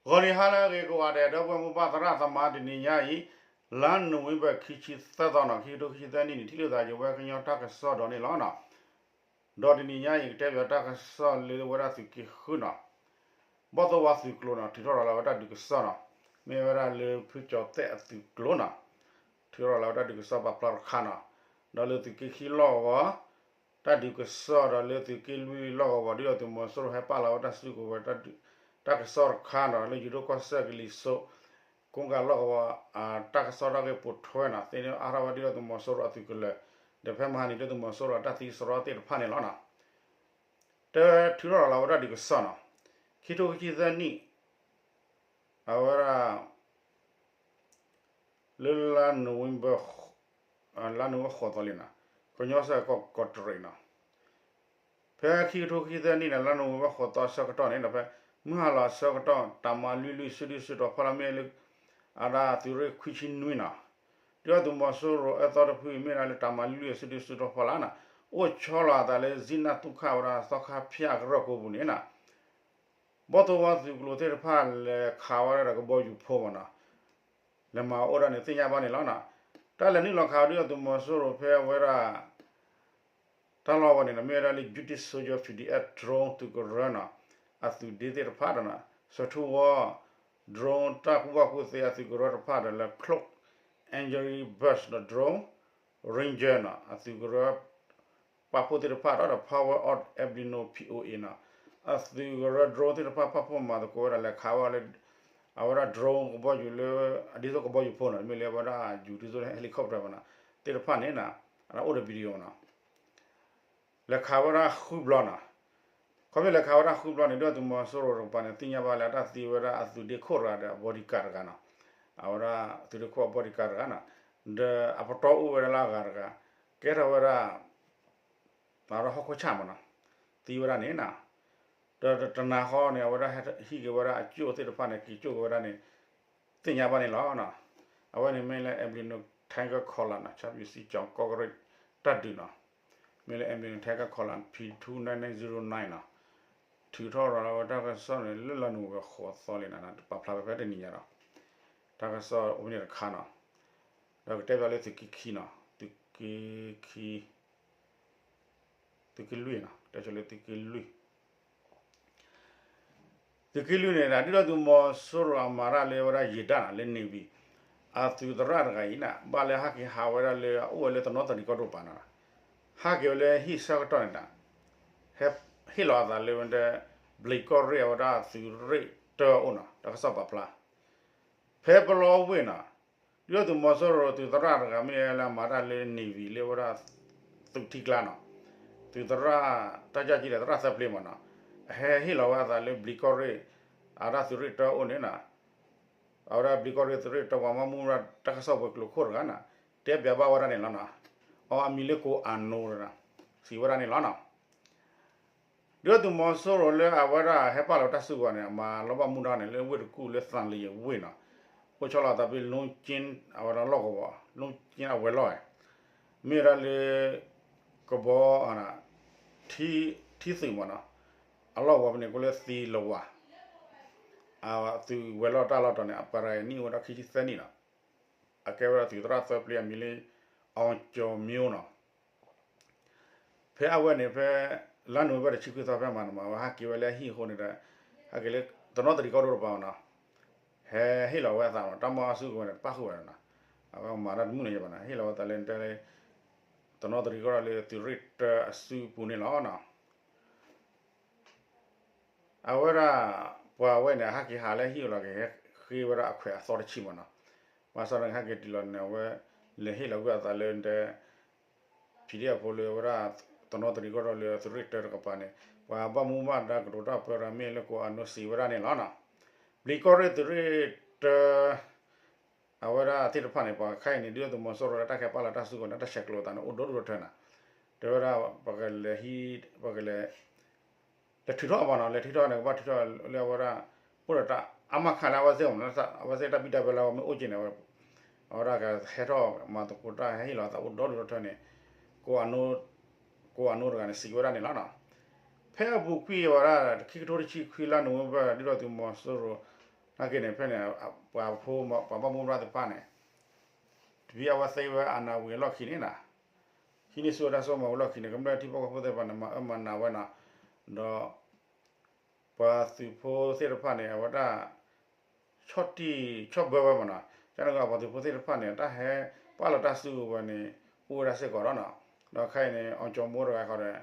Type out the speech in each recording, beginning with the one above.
ဂီၤနံၤဟါလၢအဂ့ၤကိးဂၤဒဲး ဒီပုၢ်ဝဲၢ်မိၢ်ပၢ်သရၣ်သမါ တနံၤညါအံၤ လါနိၣ်ဝ့ဘၢၣ် ခံဆံသၢသီနီၤ ခံကထိခံဆံသၢနံၣ်န့ၣ် ထံၣ်လိာ်သးယဝဲကညီတၢ်ကစီၣ်ဒီးန့ၣ်လီၤနီၤ. ဒီးတနံၤညါအံၤ ကတဲဘၣ်တၢ်ကစီၣ်လၢဝဲဒၣ်သုးက့ဃုနီၤ ဘီၣ်သိၣ်ဝါသုးကျိၤနီၤ ထုးထီၣ်ရၤလီၤဝဲတၢ်ဒုးကစီၣ်နီၤ မ့ၢ်ဝဲဒၣ်လၢဖုကၠီၤသဲးအသုးကျိၤနီၤ ထုးထီၣ်ရၤလီၤဝဲတၢ်ဒုးကစီၣ်ပာ်ဖျါတခါနီၤ. ဒီးလၢသုးက့ခံလီၢ်ကဝီၤ တၢ်ဒုးကစီၣ်ဒီးလၢသုးက့လွံၢ်လီၢ်ကဝီၤ ဒ်သိးသုးမီၤစိရိၤဟဲပာ်လီၤဝဲတၢ်စုကဝဲၤ တၢ်ကစီၣ်တခါနီၤ လၢယိၤဒိၣ်ကီၢ်စဲၣ်ကလံၤစိး ကိးကၤလီၢ်ကဝီၤ တၢ်ကစီၣ်တၢ်ဂ့ၢ်ပိာ်ထွဲနီၤ သ့ၣ်နီၣ်အါထီၣ်ဝဲဒ်သိးသုးမီၤစိရိၤအသုးကလၢၤ ဒီးဖဲမဟါန့ၣ်ဒ်သုးမီၤစိရိၤအတၢ်သံစရီသ့ၣ်တဖၣ်န့ၣ်လီၤနီၤ. တထုးထီၣ်ရၤလီၤဝဲတၢ်ဒုးကစီၣ်နီၤ ခံကထိခံဆံသၢနံၣ် အဝဲဒၣ် လၢလါနိၣ်ဝ့ဘၢၣ် လါနိၣ်ဝ့ဘၢၣ်ဃိးသီလံနီၤ ကညီစဲၣ်ကီးကီးတရံးနီၤ ဖဲခံကထိခံဆံသၢနံၣ်န့ၣ် လါနိၣ်ဝ့ဘၢၣ်ဃိးသီဆၢကတီၢ်န့ၣ်ဒီး ဖဲမုၢ်ဟါလီၤအဆၢကတီၢ် တၢ်မၤလွံၢ်လွံၢ်စုဒုၣ်စုတီၤဖီလာ်မ့ၢ်လၢ အဝဲဒၣ်သုးရ့ၣ်ခွံဆံနွံနီၤ ဒ်သိးသုးမီၤစိရိၤအၢသီတဖုအံၤမ့ၢ်ဒၣ်လၢတၢ်မၤလွံၢ်လွံၢ်စုဒုၣ်စုတီၤဖီလာ်နီၤ အိၣ်ဆီလီၤအသးလၢ ဇံနၢ်သူၣ်ခၣ်ဝဲဒၣ်သီခါဖၠၣ်အကရၢၢ်ကိးပူၤန့ၣ်နီၤ ဘီၣ်သိၣ်ဝါသုးကျိၤသ့ၣ်တဖၣ်လဲၤခးဝဲဒၣ်ဒီးကဘီယူၤဖိမ့ၢ်နီၤ လဲၤမၤအိၣ်ဒၣ်န့ၣ်သ့ၣ်ညါဘၣ်န့ၣ်လီၤနီၤ. တၢ်လဲၤနုာ်လီၤခးဝဲဒၣ်သုးမီၤစိရိၤဖဲအဝဲဒၣ် တၢ်လီၢ်ဝဲန့ၣ်နီၤ မ့ၢ်ဝဲဒၣ်လၢ Jutic Soldier P D F drone သုးကရၢနီၤ အသုးဒ့သ့ၣ်တဖၣ်ဒီးနီၤ စၢထူဝီ drone တၢ်ကူၣ်ဘၣ်ကူၣ်သ့အသုးကရၢတဖၣ်ဒီးလၢ Cloak Angry Birds ဒီး Drone Ranger နီၤ အသုးကရၢ ပာ်ဖှိၣ်သ့ၣ်တဖၣ်ဒီး Power of Albino P O A နီၤ အသုးကရၢ drone သ့ၣ်တဖၣ်ပာ်ဖှိၣ်မၤသကိးဝဲဒၣ်လဲၤခးဝဲလၢ အဝဲဒၣ် drone ကဘီယူၤလၢ အဒ်သိးကဘီယူၤဖိနီၤ မ့ၢ်လၢအဝဲဒၣ်ယူၤဒ်သိး helicopter မ့ၢ်နီၤ သ့ၣ်တဖၣ်န့ၣ်နီၤ အအိၣ်ဒီး video နီၤ လဲၤခးဝဲဒၣ်ဃုဘျီနီၤ ခီဖျိလဲၤခးဝဲဒၣ်ဃုဘျီန့ၣ် ဒ်သုးမီၤစိရိၤတကပၤန့ၣ် သ့ၣ်ညါဘၣ်လၢအတၢ်သံဝဲဒၣ်အသုးဒ့ခိၣ်တဂၤဒီးအ bodyguard တဂၤနီၤ အဝဲဒၣ်သုးဒ့ခိၣ်အ bodyguard တဂၤနီၤ ဒီးအပတီၢ်အိၣ်ဝဲဒၣ်လၢအဂၤတဂၤ ကဲထီၣ်ဝဲဒၣ် သးထီၣ်ဟီၣ်ခိၣ်ဆၣ်မ့ၢ်နီၤ သံဝဲဒၣ်န့ၣ်နီၤ ဒီးတနၤဃီန့ၣ် အဝဲဒၣ်ဟံးက့ၤဝဲဒၣ်အကၠိၣ်သ့ၣ်တဖၣ်န့ၣ် က့ၤကၠိၣ်က့ၤဝဲဒၣ်န့ၣ် သ့ၣ်ညါဘၣ်န့ၣ်လီၤနီၤ အဝဲန့ၣ်မ့ၢ်လၢ Albino Tiger Collar နီၤ ဆၣ်ပၠူၣ်စံကၠီၤကီၢ်ကရ့ၣ်တၢ်ဒုးနီၤ မ့ၢ်လၢ Albino Tiger Collar P two nine nine zero nine နီၤ ထုးထီၣ်ရၤလီၤဝဲတၢ်ကစီၣ်န့ၣ် လၢလါနိၣ်ဝ့ဘၢၣ်ဃိးသီလံနီၤ ပာ်ဖျါဝဲဖဲတနံၤညါဒီး တၢ်ကစီၣ်အိၣ်န့ၣ်တခါနီၤ ဒီးကတဲဘၣ်လၢသုးက့ခံနီၤ သုးက့ခံ သုးက့လွံၢ်နီၤ တဲဆိလၢသုးက့လွံၢ် သုးက့လွံၢ်န့ၣ် ဒ်သိးသုးမီၤစိရိၤအမၤတၢ်လၢဝဲဒၣ်ယံာ်တၢ်နီၤ လၢ Navy အသုးသရၣ်တဂၤအံၤန့ၣ် ဘၣ်လၢဟဲက့ၤဟးဝဲဒၣ်လၢအအိၣ်ဝဲလၢတနီသရံၣ်ကီၢ်ဒိၣ်ပၤနီၤ ဟဲက့ၤဝဲလၢဟံၣ်ဆၢကတီၢ်န့ၣ်ဒီး ဟဲဟ့ၣ်လီၤအသးလၢဝဲဒၣ် ဘျံးကီၢ်ရ့ၣ်အဝဲဒၣ်သုးရ့ၣ်တၢအအိၣ်နီၤ တၢ်ကစီၣ်ပာ်ဖျါ ဖဲပလီဝ့ၢ်နီၤ ဒ်သိးသုးမီၤစိရိၤသုးသရၣ်တဂၤမ့ၢ်လၢအမၤတၢ်လၢ Navy လၢဝဲဒၣ် သုးထံကျါနီၤ သုးသရၣ် တၢ်ကၢ်ကံဒီးသရၣ်သၢပျ့ၤမ့ၢ်နီၤ အဟဲဟ့ၣ်လီၤဝဲအသးလၢဘျံးကီၢ်ရ့ၣ် အဝဲဒၣ်သုးရ့ၣ်တၢအအိၣ်န့ၣ်နီၤ အဝဲဒၣ်ဘျံးကီၢ်ရ့ၣ်သုးရ့ၣ်တၢပှၤဘၣ်မူဘၣ်ဒါတၢ်ကစီၣ်ပှၤကျိၤခိၣ်တဂၤနီၤ တဲပၠးဘၣ်ဝဲဒၣ်န့ၣ်လီၤနီၤ အဝဲအမံၤလၢကိးအနိတဂၤ စံးဝဲဒၣ်န့ၣ်လီၤနီၤ ဒ်သိးသုးမီၤစိရိၤလၢအဝဲဒၣ်ဟဲပာ်လီၤတၢ်စုကဝဲၤန့ၣ် အမၤလီၤဘၣ်မူဒါန့ၣ် လၢဝ့ၢ်တကူၣ်လၢသးလံၤအဝ့ၢ်နီၤ အိၣ်ဆီလီၤအသးဖဲ Longcheng အဝဲဒၣ်လီၢ်ကဝီၤ Longcheng အဝဲၤလီၢ် မ့ၢ်ဝဲဒၣ်လၢ ကဘီ ထံသုးမ့ၢ်နီၤ အလီၢ်ကဝီၤဖဲန့ၣ် ကိးလၢသံလဝၤ အသုးဝဲၤလီၢ်တၢ်လီၢ်တီၤန့ၣ် အပှၤတဂၤအံၤနံၣ်အိၣ်ဝဲဒၣ်ခံဆံသၢနံၣ်နီၤ အကဲဝဲဒၣ်သုးသရၣ်သၢပျ့ၤအမံၤလၢ အောင်ကျော်မျိုးနီၤ ဖဲအဝဲန့ၣ်ဖဲ လါနိၣ်ဝ့ဘၢၣ်တဆံခွံသီဖဲမၤန့ၣ်မး အဝဲဟဲက့ၤဝဲလၢအဟံၣ်အဃိန့ၣ်ဒီး ဟဲက့ၤလၢ တနီသရံၣ်ကီၢ်ဒိၣ်တပၤနီၤ ဟဲဟ့ၣ်လီၤဝဲအသးနီၤ တၢ်မၤအီၣ်စုကဝဲၤန့ၣ် တပာ်ဃုာ်ဝဲနီၤ အဝဲမၤတၢ်တမုၢ်န့ၣ်ယဘၣ်နီၤ ဟ့ၣ်လီၤဝဲသးလၢတဲလၢ တနီသရံၣ်ကီၢ်ဒိၣ်လၢသုးရ့ၣ်တၢအစုပူၤန့ၣ်လီၤနီၤ အဝဲဒၣ် ပှၤဝဲန့ၣ် ဟဲက့ၤဟးလၢဟံၣ်အလီၢ်က့ၤ ဟဲဃ့ဝဲဒၣ်အခွဲးအသီတဆံမ့ၢ်နီၤ ဘၣ်ဆၣ်ဒီးဟဲက့ၤတုၤလီၤန့ၣ် အဝဲ လဲၤဟ့ၣ်လီၤကွံာ်အသးလၢတဲ PDF ဖိလၢအဝဲဒၣ် တနီသရံၣ်ကီၢ်ဒိၣ်လၢသုးရ့ၣ်တၢတကပၤန့ၣ် ပှၤဘၣ်မူဘၣ်ဒါကတိၤတၢ်ပၢတၢ်မ့ၢ်လၢကိးအနိစံးဝဲဒၣ်န့ၣ်လီၤနီၤ ဘျံးကီၢ်ရ့ၣ်သုးရ့ၣ်တၢ အဝဲဒၣ်သ့ၣ်တဖၣ်န့ၣ် ပှၤခဲအံၤန့ၣ် ဒ်သိးသုးမီၤစိရိၤလၢတၢ်ခဲပာ်လီၤတၢ်စုကဝဲၤန့ၣ် တၢ်ဆဲးကျိးအသးန့ၣ် အိၣ်ဒိၣ်ဒိၣ်ထီထီန့ၣ် တဲဝဲဒၣ် ပကလဲၤဟံး ပကလဲၤ လဲၤထုးထီၣ်အီၤဘၣ်နီၤ လဲၤထုးထီၣ်န့ၣ် ကဘၣ်ထုးထီၣ်လၢအဝဲဒၣ် အိၣ်ဒီးတၢ်အါမးခါလၢအဝဲသ့ၣ်မ့ၢ်နီၤ အဝဲသ့ၣ်တၢ်ဘံၣ်တၢ်ဘၢလၢအဝဲမ့ၢ်အိၣ်က့ၤန့ၣ် အဝဲဒၣ်ကဟဲထီၣ်မၤသကိးတၢ်ဟဲဟ့ၣ်လီၤအသးအိၣ်ဒိၣ်ဒိၣ်ထီထီန့ၣ် ကိးအနိ ကိးအနိတဂၤန့ၣ် စံးဝဲဒၣ်န့ၣ်လီၤနီၤ ဖဲအပူၤကွံာ်ဝဲဒၣ် ခံကထိတဆံခွံလါနိၣ်ဝ့ဘၢၣ် ဒ်သိးသုးမီၤစိရိၤ နာ်က့န့ၣ် ဖဲန့ၣ် ပှၤဖိ ပှၤဘၣ်မူဘၣ်ဒါသ့ၣ်တဖၣ်န့ၣ် တပံၤအဝဲသ့ဝဲအနးဝံၤအလီၢ်ခံန့ၣ်နီၤ, ဟံးန့ၢ်ဆူၣ်ဝဲတၢ်စိကမီၤဝံၤအလီၢ်ခံန့ၣ် ကမျၢၢ်ထံဖိကီၢ်ဖိသ့ၣ်တဖၣ်န့ၣ် မၤအၢမၤနးဝဲနီၤ, ဒီး ပှၤသုးဖိသ့ၣ်တဖၣ်န့ၣ် အဝဲဒၣ် ဆီၣ်တံၢ်ဆီၣ်ဘၢဝဲမ့ၢ်နီၤ, ကန့ၣ်ကီး ပှၤသုးဖိသ့ၣ်တဖၣ်န့ၣ် တၢ်ဟဲပာ်လီၤတၢ်စုကဝဲၤန့ၣ် အိၣ်ဝဲဒၣ်စ့ၢ်ကီးလီၤနီၤ, ဒီးခဲအံၤန့ၣ် အီကၠီမူတဂၤဃီဒီး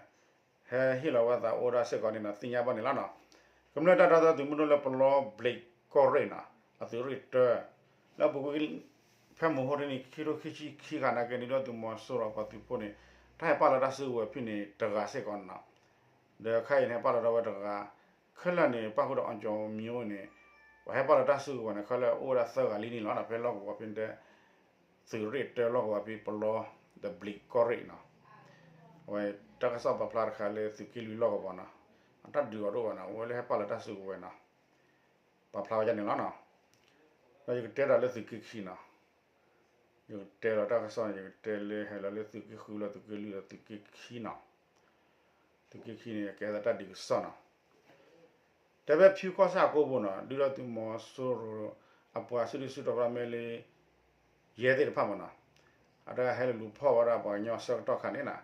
ဟဲဟ့ၣ်လီၤဝဲသးအိၣ်ဒၣ်စ့ၢ်ကီးန့ၣ်နီၤ သ့ၣ်ညါဘၣ်န့ၣ်လီၤနီၤ, ကမျၢၢ်တၢ်ဒီသဒၢသုးမုၢ်ဒိၣ်လၢပလီဘျံးကီၢ်ရ့ၣ်နီၤ အသုးရ့ၣ်တၢ လၢအပူၤကွံာ် ဖဲမဟါတနံၤ ခံထိခံဆံခံဂၤနာ်က့န့ၣ် ဒုၣ်ဒါသုးမီၤစိရိၤအပှၤသုးဖိန့ၣ် တၢ်ဟဲပာ်လီၤတၢ်စုကဝဲၤဖဲန့ၣ်တဂၤစ့ၢ်ကီးနီၤ, ဒီးခဲအံၤန့ၣ် ဟဲပာ်လီၤဒၣ်ဝဲတဂၤ, ခဲလၢာ်န့ၣ် ပၣ်ဃုာ်ဒီးအီကၠီမူန့ၣ် ပှၤဟဲပာ်လီၤတၢ်စုကဝဲၤန့ၣ် ခဲလၢာ်အိၣ်ဝဲဒၣ်သၢဂၤလံန့ၣ်လီၤနီၤ, ဖဲလီၢ်ကဝီၤဖဲန့ၣ်တဲ သုးရ့ၣ်တၢလီၢ်ကဝီၤဖဲပလီ ဒီးဘျံးကီၢ်ရ့ၣ်နီၤ, အဝဲတၢ်ကစီၣ်ပာ်ဖျါတခါလၢသုးက့လွံၢ်လီၢ်ကဝီၤနီၤ, အတၢ်ဒုးအီၤဒိၣ်ဘၣ်နီၤ, အဝဲလၢဟဲပာ်လီၤတၢ်စုကဝဲၤနီၤ, ပာ်ဖျါဝဲဒ်န့ၣ်လီၤနီၤ, ဒီးယကတဲဒီးလၢသုးက့ခံနီၤ, ယကတဲလီၤတၢ်ကစီၣ်န့ၣ် ယကတဲလၢဟဲလီၤလၢသုးက့ဃုလီၤ သုးက့လွံၢ်ဒီးသုးက့ခံနီၤ, သုးက့ခံန့ၣ် ကဲသးတၢ်ဒုးကစီၣ်နီၤ တဲဖဲဖၠူကီၢ်ဆၣ်အကိပူၤနီၤ ဒုၣ်ဒါသုးမီၤစိရိၤ အပှၤစုဒုၣ်စုတီၤဖဲမ့ၢ်လၢ ယဲၢ်သ့ၣ်တဖၣ်မ့ၢ်နီၤ, အတၢ်ဟဲလၢလူၤဖီၣ်ဝဲဒၣ်ပှၤကညီဆၢကတီၢ်ခါန့ၣ်နီၤ,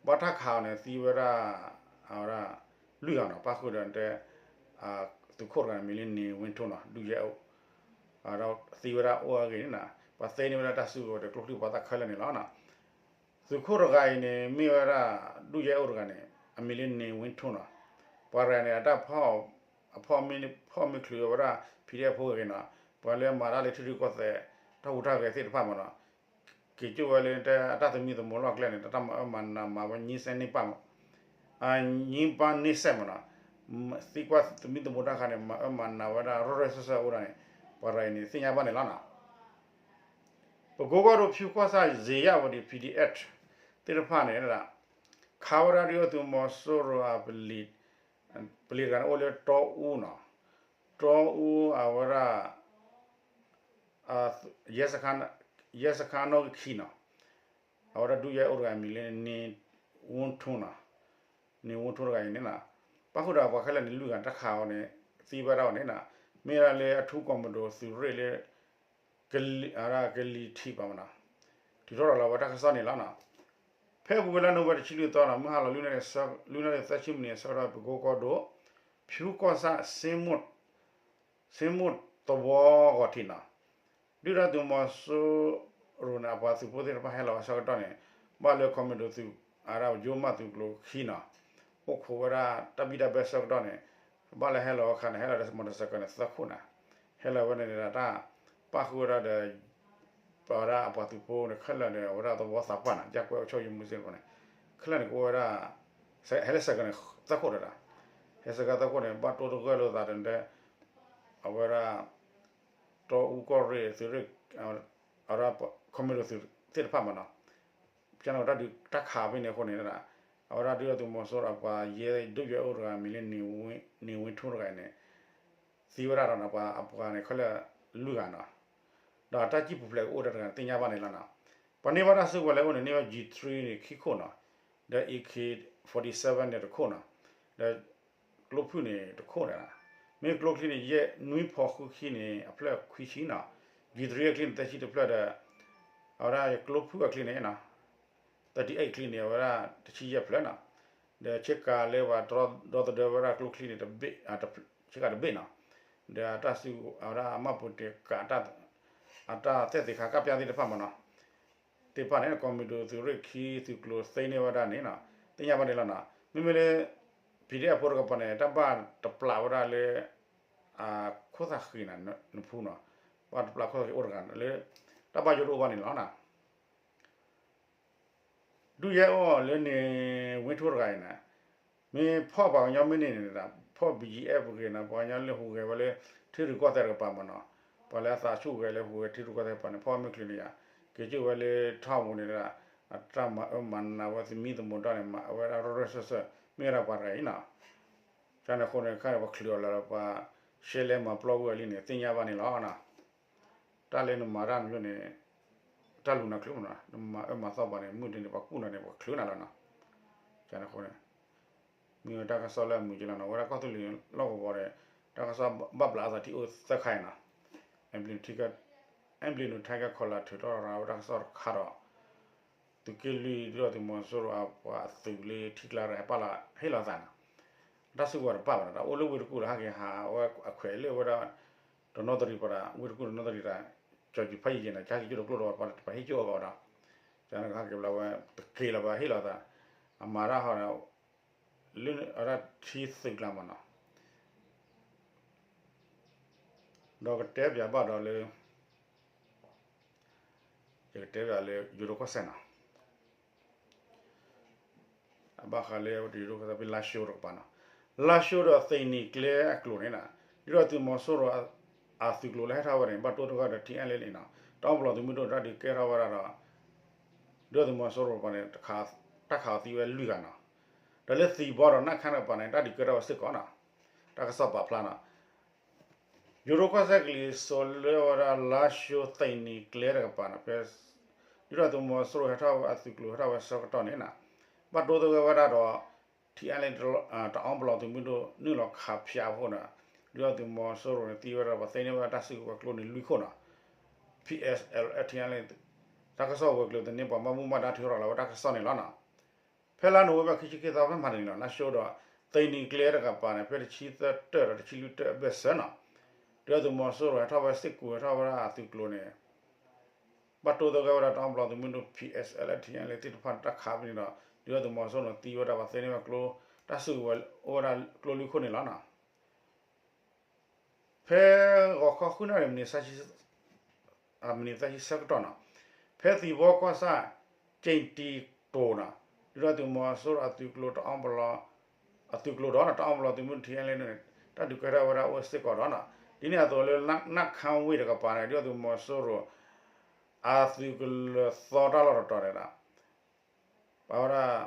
ဘၣ်တၢ်ခးအီၤန့ၣ် သံဝဲဒၣ် အဝဲဒၣ် လွံၢ်ဂၤနီၤ, ပၣ်ဃုာ်ဒီးတဲ သုးခိၣ်တဂၤန့ၣ် မံၤလၢန့ၢ်ဝ့ထိနီၤ ဒုၣ်ယဲၢ်အိၣ် ဒီးသံဝဲဒၣ်အိၣ်အဂ့ၢ်န့ၣ်နီၤ, ပှၤသ့န့ၢ်ဝဲဒၣ်တၢ်စုကဝဲၤဒီးကျိချံပှၤသၣ်ခဲလၢာ်န့ၣ်လီၤ. သုးခိၣ်တဂၤအံၤန့ၣ် မ့ၢ်ဝဲဒၣ် ဒုၣ်ယဲၢ်အိၣ်တဂၤန့ၣ် အမံၤလၢန့ၢ်ဝ့ထိနီၤ, ပှၤတဂၤန့ၣ် အတၢ် အဖီၣ်မ့ၢ်ချုးဝဲဒၣ် PDF ဖိဂ့ၤနီၤ, ပှၤလၢမၤတၢ်လၢထံရူၢ်ကီၢ်သဲး တၢ်ဟူးတၢ်ဂဲၤသ့ၣ်တဖၣ်မ့ၢ်နီၤ, က့ၤကၠိၣ်ဝဲလၢတဲအတၢ်သမံသမိးလီၢ်ကျဲန့ၣ် တၢ်မၤအၢမၤနးမၤဝဲညံစဲန့ၢ်ပၢ် အညံပၢ်န့ၢ်စဲးမ့ၢ်နီၤ, သံကွၢ်သမံသမိးတၢ်ခါန့ၣ် မၤအၢမၤနးဝဲဒၣ်ရၢၢ်ရၢၢ်စၢၢ်စၢၢ်အိၣ်ဒၣ်န့ၣ် ပှၤတဂၤအံၤန့ၣ် သ့ၣ်ညါဘၣ်န့ၣ်လီၤနီၤ. ပကိကီၢ်ဒိၣ်ဖၠူကီၢ်ဆၣ် ဇ့ယၣ်ဝတံၤ PDF သ့ၣ်တဖၣ်န့ၣ် ခးဝဲဒၣ်ဒုၣ်ဒါသုးမီၤစိရိၤအ ပလံၤတဂၤန့ၣ် အိၣ်လၢတီအူနီၤ, တီအူအဝဲဒၣ် ယဲစခါနီၣ်ဂံၢ်ခံနီၤ, အဝဲဒၣ်ဒုၣ်ယဲၢ်အိၣ်တဂၤမံၤလၢန့ၢ်ဝ့ထိနီၤ, န့ၢ်ဝ့ထိတဂၤအံၤန့ၣ်နီၤ, ပၣ်ဃုာ်ဒီးပှၤခဲလၢာ်န့ၣ် လွံၢ်ဂၤတၢ်ခးအီၤန့ၣ် သံဘၣ်ဒၣ်အီၤန့ၣ်နီၤ, မ့ၢ်ဒၣ်လၢအထူကီၢ်မဒိၣ်သုးရ့ၣ်လၢ ကလံၤထံးပၤမ့ၢ်နီၤ, ထုးထီၣ်လီၤလီၤဝဲတၢ်ကစီၣ်န့ၣ်လီၤနီၤ. ဖဲအပူၤကွံာ်လါနိၣ်ဝ့ဘၢၣ်တဆံလွံၢ်သီနီၤ မုၢ်ဟါလီၤ လွံၢ်နၣ်ရံၣ်သၢဆံမံးနံးအဆၢကတီၢ် ပကိကီၢ်ဒိၣ် ဖၠူကီၢ်ဆၣ် စ့မိၢ်သဝီဂီၤထံးနီၤ, ဒုၣ်ဒါသုးမီၤစိရိၤန့ၣ် အပှၤသုးဖိသ့ၣ်တဖၣ်ဟဲလီၤအဆၢကတီၢ်န့ၣ် ဘၣ်လၢ commando သုး အဝဲဒၣ်ယိမးသုးကျိၤခံနီၤ, အိၣ်ခိးဝဲဒၣ်တၢ်ဘံၣ်တၢ်ဘၢဆၢကတီၢ်န့ၣ် ဘၣ်လၢဟဲလီၤအခါန့ၣ် ဟဲလီၤဒီး motorcycle န့ၣ် သၢခိၣ်နီၤ, ဟဲလီၤဝဲန့ၣ်ဒီးတၢ်ပၣ်ဃုာ်ဝဲဒၣ်ဒီး ပဝဲဒၣ်အပှၤသုးဖိန့ၣ် ခဲလၢာ်န့ၣ် အဝဲဒၣ်သဝီသးပှၢ်နီၤ ယၢ်ကွဲးအိၣ်ဆိၣ်ယမုၢ်စ့ၢ်ကီးန့ၣ် ခဲလၢာ်န့ၣ် ကအိၣ်ဝဲဒၣ် ဟဲလၢ cycle န့ၣ် သၢခိၣ်ဒီး ဟဲ cycle သၢခိၣ်န့ၣ် ဘၣ်တိၢ်တဂၢၢ်လိာ်သးဒီး အဝဲဒၣ် တီအူကီၢ်ရ့ၣ်သုးရ့ၣ် အဝဲဒၣ် commando သုးသ့ၣ်တဖၣ်မ့ၢ်နီၤ ကန့ၣ်တၢ်ဒုးတၢ်ခးဖဲန့ၣ်အဃိန့ၣ် အဝဲဒၣ်ဒုၣ်ဒါသုးမီၤစိရိၤအပှၤယဲၢ်ဒုၣ်ယဲၢ်အိၣ်တဂၤမံၤလၢ န့ၢ်ဝ့ထိတဂၤအံၤန့ၣ် သံဝဲဒၣ်ဒီး ပှၤအပှၤန့ၣ် ခဲလၢာ်လွံၢ်ဂၤနီၤ ဒီးတၢ်စံၣ်ပူၤဖျဲးကအိၣ်တဂၤန့ၣ် သ့ၣ်ညါဘၣ်န့ၣ်လီၤနီၤ. ပှၤန့ၢ်ဘၣ်တၢ်စုကဝဲၤလၢအအိၣ်န့ၣ် န့ၢ်ဘၣ် G three န့ၣ် ခံခိၣ်နီၤ ဒီး AK forty-seven န့ၣ်တခိၣ်နီၤ ဒီး ကျိဖုၣ်န့ၣ်တခိၣ်န့ၣ်လီၤ. မ့ၢ်ကျိချံန့ၣ် ယဲၢ်နွံဖီဃုခံန့ၣ် အဖျၢၣ်ခွံဆံနီၤ G three အချံန့ၣ် သၢဆံတဖျၢၣ်ဒီး အဝဲဒၣ်ကျိဖုၣ်အချံန့ၣ်နီၤ thirty-eight ချံန့ၣ် အဝဲဒၣ်တဆံယဲၢ်ဖျၢၣ်နီၤ ဒီးဆ့ကၤလၢပှၤဒီသဒၢဝဲဒၣ်ကျိချံန့ၣ် ဆ့ကၤတဘ့ၣ်နီၤ ဒီးအတၢ်စုကဝဲၤ အဝဲဒၣ်အမှတ်ပုံတင်ကး အတၢ်သက်သေခံကဒ်သ့ၣ်တဖၣ်မ့ၢ်နီၤ သ့ၣ်တဖၣ်န့ၣ် commando သုးရ့ၣ်ခံသုးကျိၤသ့န့ၢ်ဝဲဒၣ်န့ၣ်နီၤ သ့ၣ်ညါဘၣ်န့ၣ်လီၤနီၤ. မ့မ့ၢ်လၢ PDF ဖိတကပၤန့ၣ် တၢ်ဘၣ်တပျးဝဲဒၣ်လၢ ခိၣ်သၣ်ဃံနီၤ နဖူနီၤ ဘၣ်တပျးခိၣ်သၣ်ဃံအိၣ်တဂၤလၢ တၢ်ဘၣ်ယိၣ်တအိၣ်ဘၣ်န့ၣ်လီၤနီၤ. ဒုၣ်ယဲၢ်အိၣ်လၢန့ၣ် ဝ့ၢ်ထူၣ်တဂၤအံၤန့ၣ် မ့ၢ်ဖီၣ်ပှၤကညီမ့ၢ်န့ၣ်န့ၣ် ဖီၣ် ဘီၣ်ယံၣ်အဲၣ် ပဂ့ၤန့ၣ် ပှၤကညီလၢဟူးဂဲၤဝဲလၢ ထံရူၢ်ကီၢ်သဲးတကပၤမ့ၢ်နီၤ ပှၤလၢအသးဆူၣ်ဂဲၤလၢဟူးဂဲၤထံရူၢ်ကီၢ်သဲးတကပၤန့ၣ် ဖီၣ်မ့ၢ်ချုးန့ၣ်ယါ က့ၤကၠိၣ်ဝဲလၢထီၣ်ပူၤန့ၣ် အတၢ်မၤအၢမၤနးဝဲသမံသမိးတၢ်န့ၣ် မၤအၢဝဲဒၣ်ရၢၢ်ရၢၢ်စၢၢ်စၢၢ် မ့ၢ်ဝဲဒၣ်ပှၤတဂၤအံၤနီၤ ကန့ၣ်အဃိန့ၣ် ခဲအံၤပှၤချုးအီၤလၢပှၤ ရှဲလဲမၤပျီဝဲအလံန့ၣ် သ့ၣ်ညါဘၣ်န့ၣ်လီၤနီၤ. တၢ်လၢနမၤတၢ်န့ၣ် တၢ်လူၤနၤချုးမ့ၢ်နီၤ နမၤအၢမၤသီပှၤန့ၣ် မုၢ်တနံၤပှၤကူၣ်နၤန့ၣ် ပှၤချုးနၤလီၤနီၤ. ကန့ၣ်အဃိန့ၣ် မ့ၢ်ဝဲတၢ်ကစီၣ်လၢအမုာ်ကလီၤနီၤ ဝဲဒၣ်ကီၢ်သူလ့ၤလီၢ်ကဝီၤဒီး တၢ်ကစီၣ်ဘၣ်ဘျးအသးထံအိၣ်သၢခါအံၤနီၤ, အဲၣ်ဘျံးနူၤထံကဲ အဲၣ်ဘျံးနူၤထံကဲ ခီလၢ်ထုးထီၣ်ရၤဝဲတၢ်ကစီၣ်တခါဒီး သုးက့လွံၢ် ဒုၣ်ဒါသုးမီၤစိရိၤအပှၤအသုးလၢထံကျါဒီးဟဲပာ်လီၤဟ့ၣ်လီၤသးနီၤ, တၢ်စုကဝဲၤတပာ်ဘၣ်နီၤ, တၢ်အိၣ်လၢဝ့ၢ်တကူၣ်လၢဟဲက့ၤဟးဝဲအခွဲးလၢဝဲဒၣ် တနီသရံၣ်ပှၤဒီး ဝ့ၢ်တကူၣ်တနီသရံၣ်ဒီး ကၠီၤကၠံၣ်ဖးယံၤယံၤနီၤ ကၠီၤကၠံၣ်တကျိဒီး ပှၤဟ့ၣ်ကၠိအဂီၢ်ဒီး ကန့ၣ်ကဟဲက့ၤဘျီဝဲ တက့ၤလၢၤဘၣ်ဟ့ၣ်လီၤသး အမၤတၢ်ဟီဒီး လၢအဝဲဒၣ်ထံသုးကျါမးနီၤ ဒီးကတဲပၠးဘၣ်ဒီးလၢ ယကတဲပၠးလၢယိၤဒိၣ်ကီၢ်စဲၣ်နီၤ, အဘၣ်ဃးလၢယိၤဒိၣ်ကီၢ်စဲၣ်ဖဲလါၡိတကပၤနီၤ, လါၡိဒီးသ့ၣ်နံၤကျဲအကျိၤန့ၣ်နီၤ, ဒုၣ်ဒါသုးမီၤစိရိၤအသုးကျိၤလၢဟဲထီၣ်ဝဲန့ၣ် ဘၣ်တိသဂၢၢ်ဒီး ထံအဲလ့န့ၣ်နီၤ, တအီၣ်ပလီၢ်သုးမုၢ်ဒိၣ်တၢ်ဒုးကဲထီၣ်ဝဲဒၣ်ဒီး ဒုၣ်ဒါသုးမီၤစိရိၤတကပၤန့ၣ် တၢ်ခးအီၤသံဝဲလွံၢ်ဂၤနီၤ, ဒီးလၢသံၣ်ဘီဒီးနၢ်ခါတကပၤန့ၣ် တၢ်ဒုးကဲထီၣ်ဝဲစ့ၢ်ကီးနီၤ, တၢ်ကစီၣ်ပာ်ဖျါနီၤ, ယိၤဒိၣ်ကီၢ်စဲၣ်ကလံၤစိးလၢဝဲဒၣ်လါၡိသ့ၣ်နံၤကျဲတကပၤနီၤ ဖဲ ဒုၣ်ဒါသုးမီၤစိရိၤဟဲထီၣ်ဝဲအသုးကျိၤဟဲထီၣ်ဝဲဆၢကတီၢ်န့ၣ်နီၤ, ဘၣ်တိသဂၢၢ်ဝဲဒၣ်ဒီး ထံအဲလ့ တအီၣ်ပလီၢ်သုးမုၢ်ဒိၣ်နုာ်လီၤခးဖၠးအဃိန့ၣ်, ဒုၣ်ဒါသုးမီၤစိရိၤန့ၣ်သံဝဲဒၣ် ပှၤသ့န့ၢ်ဝဲဒၣ်တၢ်စုကဝဲၤကျိန့ၣ်လွံၢ်ခိၣ်နီၤ, ဖံၣ်အဲၣ်စ် ထံအဲလ့ တၢ်ကစီၣ်ဝဲၤကျိၤသန့ပှၤဘၣ်မူဘၣ်ဒါထုးထီၣ်လီၤဝဲတၢ်ကစီၣ်န့ၣ်လီၤနီၤ. ဖဲလါနိၣ်ဝ့ဘၢၣ်ခံဆံခံသီဖဲမဟါတနံၤနီၤ လါၡိဒီး သ့ၣ်နံၤကျဲတကပၤန့ၣ် ဖဲတဆံသၢတၢၢ်ဒီး တဆံလွံၢ်တၢၢ်အဘၢၣ်စၢၤနီၤ, ဒုၣ်ဒါသုးမီၤစိရိၤဟဲထီၣ်ဝဲစ့ၢ်ကီးဟဲထီၣ်ဝဲဒၣ်အသုးကျိၤန့ၣ် ဘၣ်တိသဂၢၢ်ဝဲဒၣ်တအီၣ်ပလီၢ်သုးမုၢ်ဒိၣ် ဖံၣ်အဲၣ်စ် လၢထံအဲလ့သ့ၣ်တဖၣ်န့ၣ်တၢ်ခးဖဲန့ၣ်ဒီး ဒုၣ်ဒါသုးမီၤစိရိၤန့ၣ်သံဝဲဒၣ်ပှၤသ့န့ၢ်ဝဲကျိ တၢ်စုကဝဲၤအိၣ်ဝဲဒၣ်ကျိလွံၢ်ခိၣ်န့ၣ်လီၤနီၤ. ဖဲဂီၤခီဃုနၣ်ရံၣ် မံးနံးသၢဆံဆၢကတီၢ်နီၤ, ဖဲသံၣ်ဘီကီၢ်ဆၣ် က့ၣ်တံၣ်တိၤနီၤ, ဒုၣ်ဒါသုးမီၤစိရိၤအသုးကျိၤတအီၣ်ပလီၢ် အသုးကျိၤဒီးနီၤ တအီၣ်ပလီၢ်သုးမုၢ်ဒိၣ်ထံအဲလ့န့ၣ် တၢ်ဒုးကဲထီၣ်ဝဲဒၣ်အိၣ်စ့ၢ်ကီးဒီးနီၤ, ဒ်န့ၣ်အသိးလၢ နၢ်ခါဝ့ၢ်တကပၤန့ၣ် ဒုၣ်ဒါသုးမီၤစိရိၤ အသုးကလၢၤသီတၢ်လီၢ်တတီၤန့ၣ်ဒီး ပဝဲဒၣ်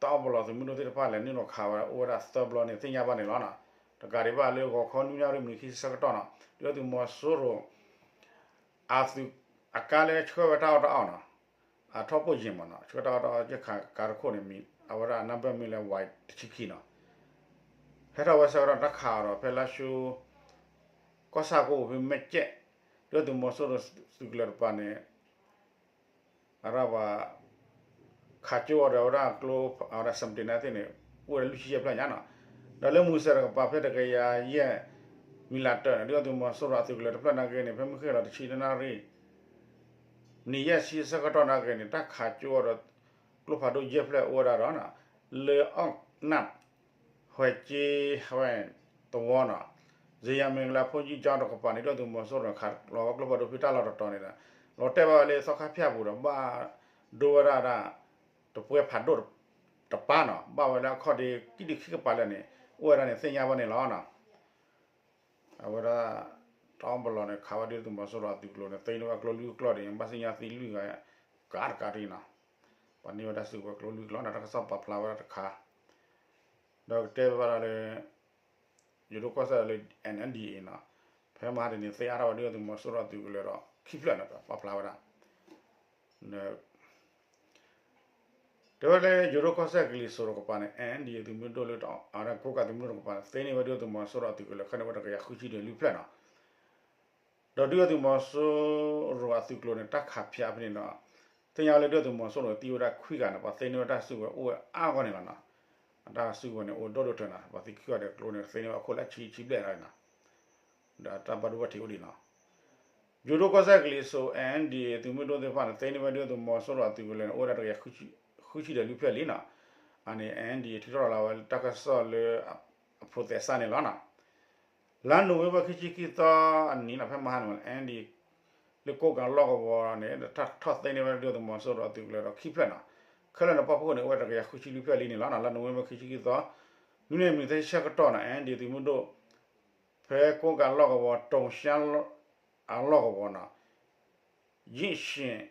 တအီၣ်ပလီၢ်သုးမုၢ်ဒိၣ်သ့ၣ်တဖၣ်လဲၤနုာ်လီၤခးဝဲဒၣ်အိၣ်ဝဲဒၣ်သၢဘျီန့ၣ် သ့ၣ်ညါဘၣ်န့ၣ်လီၤနီၤ. တကးဒံးဘၣ်လၢဂီၤခီနွံနၣ်ရံၣ်မံးနံးခံဆံဆၢကတီၢ်နီၤ ဒုၣ်ဒါသုးမီၤစိရိၤ အသုး အကါလၢဆှၢဝဲတၢ်အီၣ်တၢ်အီနီၤ, အထီၣ်ပိၢ်ယံၤမးနီၤ ဆှၢတၢ်အီၣ်တၢ်အီကၠ့ၣ်ခးကါတခိၣ်န့ၣ် အဝဲဒၣ်နၢ်ဘၢၣ်မ့ၢ်လၢ ဝဲတဆံခံနီၤ, ဟဲထီၣ်ဝဲဆၢကတီၢ်တၢ်ခးအီၤဒီးဖဲလါၡိ ကီၢ်ဆၣ်ကိးပူၤဖဲမဲၢ်ကၠဲၣ် ဒုၣ်ဒါသုးမီၤစိရိၤသုးကလၢၤတကပၤန့ၣ် အဝဲဒၣ်ပှၤ ခးကၠိအီၤဒီးအဝဲဒၣ်ကျိ အဝဲဒၣ် seventy-nine သ့ၣ်န့ၣ် အိၣ်ဝဲဒၣ်လွံၢ်ဆံယဲၢ်ဖျၢၣ်ညါနီၤ, ဒီးလၢမုၢ်ဆ့ၣ်တကပၤဖဲတကယၤယဲၢ် မံၤလးတၢၢ်န့ၣ် ဒုၣ်ဒါသုးမီၤစိရိၤအသုးကလၢၤတဖျၢၣ်နာ်က့န့ၣ် ဖဲမုၢ်ဃ့ၢ်လီၤတဆံတၢနၣ်ရံၣ် မံးနံးယဲၢ်ဆံဆၢကတီၢ်နာ်က့န့ၣ် တၢ်ခးကၠိအီၤဒီး ကျိဖးဒိၣ်ယဲၢ်ဖျၢၣ်အိၣ်ဝဲဒၣ်ဒီးနီၤ, လၢအီၣ်နၢ် ဟဲက့ ဟဲသဝီနီၤ, ဇယၤမင်္ဂလာဘုန်းကြီးကျောင်းတကပၤန့ၣ် ဒုၣ်ဒါသုးမီၤစိရိၤန့ၣ် ခးလီၤဝဲကျိဖးဒိၣ်ဖဲတၢ်လီၢ်တတီၤန့ၣ်ဒီး လီၤတဲာ်ဘၣ်ဝဲလၢသီခါဖၠၣ်ပူၤဒီး ဘၣ်ဒိဝဲဒၣ်ဒၣ် တပှဲၤဖးဒိၣ်တပၤနီၤ, ဘၣ်ဝဲလၢအခီၣ်ဒ့ခံဒုခံကပၤလၢာ်န့ၣ် အိၣ်ဝဲဒၣ်န့ၣ်သ့ၣ်ညါဘၣ်န့ၣ်လီၤနီၤ. အဝဲဒၣ် တအီၣ်ပလီၢ်န့ၣ် ခးဝဲဒုၣ်ဒါသုးမီၤစိရိၤအသုးကျိၤန့ၣ် သ့န့ၢ်ဝဲကျိလွံၢ်ကျိၤန့ၣ် ဘၣ်သ့ၣ်ညါသံလွံၢ်ဂၤ ကးတကးတံၢ်နီၤ, ပှၤန့ၢ်ဝဲဒၣ်စုကဝဲၤကျိလွံၢ်ကျိၤနီၤ တၢ်ကစီၣ်ပာ်ဖျါဝဲဒၣ်တခါ ဒီးကတဲဘၣ်ဒၣ်လၢ ယိၤဒိၣ်ကီၢ်စဲၣ်လၢ NNDAA နီၤ, ဖဲမဟါတနံၤသ့အါထီၣ်ဝဲဒုၣ်ဒါသုးမီၤစိရိၤအသုးကလၢၤဒီးခံဖျၢၣ်န့ၣ် ပာ်ဖျါဝဲဒၣ် တဲဝဲလၢယိၤဒိၣ်ကီၢ်စဲၣ်ကလံၤစိးတကပၤန့ၣ် NNDAA သုးမုၢ်ဒိၣ်လၢ အဝဲဒၣ်ကိးကးသုးမုၢ်ဒိၣ်တကပၤန့ၣ် သ့န့ၢ်ဝဲဒုၣ်ဒါသုးမီၤစိရိၤအသုးကလၢၤခဲန့ၣ်ဝဲတကယၤဃုဆံဒီးလွံၢ်ဖျၢၣ်နီၤ, ဒီးဒုၣ်ဒါသုးမီၤစိရိၤအသုးကျိၤန့ၣ် တၢ်ခးဖၠးဖဲန့ၣ်ဒီး သ့ၣ်ညါဝဲလၢဒုၣ်ဒါသုးမီၤစိရိၤန့ၣ် သံဝဲဒၣ်ခွံဂၤန့ၣ် ပှၤသ့န့ၢ်ဝဲတၢ်စုကဝဲၤအိၣ်ဝဲအါဂီၢ်န့ၣ်လီၤနီၤ, အတၢ်စုကဝဲၤန့ၣ် အိၣ်ဒိၣ်ဒိၣ်ထၢၣ်နီၤ ပှၤသံခွံဂၤဒီးကျိန့ၣ် သ့န့ၢ်ဝဲအခိၣ်လၢဆံဆံဘျဲၣ်နီၤ ဒီးတၢ်ဘၣ်ဒိဘၣ်ထံးအိၣ်ဒံးနီၤ, ယိၤဒိၣ်ကီၢ်စဲၣ်ကလံၤစိး NNDAA သုးမုၢ်ဒိၣ်သ့ၣ်တဖၣ်န့ၣ် သ့န့ၢ်ဝဲဒုၣ်ဒါသုးမီၤစိရိၤအသုးကလၢၤန့ၣ် အိၣ်ဝဲဒၣ်တကယၤဃုဆံဒီးလွံၢ်ဖျၢၣ်လံနီၤ, အန့ၣ် NNDAA ထုးထီၣ်လီၤဝဲလၢတၢ်ကစီၣ်လၢ အဖိးသဲးစးန့ၣ်လီၤနီၤ, လါနိၣ်ဝ့ဘၢၣ်ခံဆံခံသီအနံၤနီၤ ဖဲမဟါန့ၣ် NNDAA လၢကိးကးလီၢ်ကဝီၤန့ၣ် ထီၣ်သ့န့ၢ်ဝဲဒုၣ်ဒါသုးမီၤစိရိၤအသုးကလၢၤဒီးခံဖျၢၣ်နီၤ, ခဲလၢာ်န့ၣ်ပာ်ဖှိၣ်န့ၣ် အိၣ်ဝဲတကယၤဃုဆံလွံၢ်ဖျၢၣ်လံန့ၣ်လီၤနီၤ, လါနိၣ်ဝ့ဘၢၣ်ခံဆံခံသီ နွံနၣ်ရံၣ်မံးနံးသၢဆံဆၢကတီၢ်နီၤ NNDAA သုးမုၢ်ဒိၣ် ဖဲကိးကးလီၢ်ကဝီၤ တိၤရှါ အလီၢ်ကဝီၤနီၤ ယ့ၣ်ၡ့ၣ်